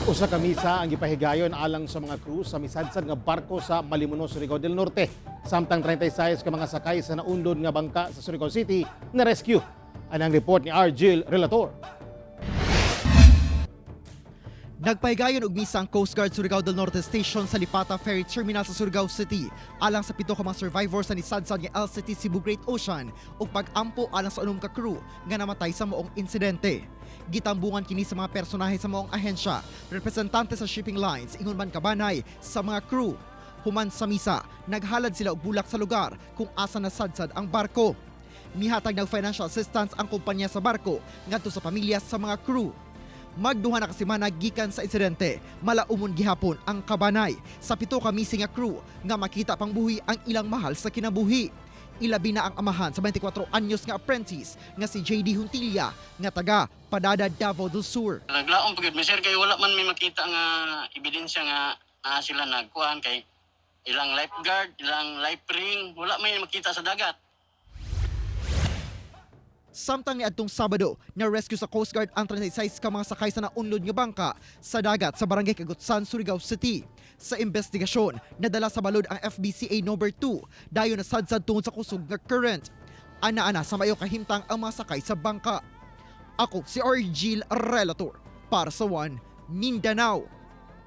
Usa ka misa ang gipahigayon alang sa mga crew sa misadsad nga barko sa Malimuno, Surigao del Norte. Samtang 36 ka mga sakay sa naundod nga bangka sa Surigao City na rescue. Anang report ni Argil Relator. Nagpahigayon og misa ang Coast Guard Surigao del Norte Station sa Lipata Ferry Terminal sa Surigao City alang sa pito ka mga survivors sa nisadsad nga LCT Cebu Great Ocean ug pag-ampo alang sa unom ka crew nga namatay sa maong insidente. Gitambungan kini sa mga personahe sa maong ahensya, representante sa shipping lines, ingon man kabanay sa mga crew. Human sa misa, naghalad sila og bulak sa lugar kung asa nasadsad ang barko. Mihatag ng financial assistance ang kumpanya sa barko ngadto sa pamilya sa mga crew. Magduha na ka semana gikan sa insidente, malaumon gihapon ang kabanay sa pito ka missing nga crew nga makita pang buhi ang ilang mahal sa kinabuhi. Ilabi na ang amahan sa 24 anyos nga apprentice nga si JD Juntilla nga taga Padada, Davao del Sur. Naglaom pagid mi, sir, kay wala man may makita nga ebidensya nga naa sila nagkuhan, kay ilang lifeguard, ilang life ring, wala may makita sa dagat. Samtang niadtong Sabado, na-rescue sa Coast Guard ang 36 ka mga sakay sa naunlod nga bangka sa dagat sa Barangay Kagutsan, Surigao City. Sa investigasyon, nadala sa balod ang FBCA number 2 dayon nasadsad tungod sa kusog nga current. Ana-ana sa mayo kahimtang ang mga sakay sa bangka. Ako si Argil Relator para sa One Mindanao.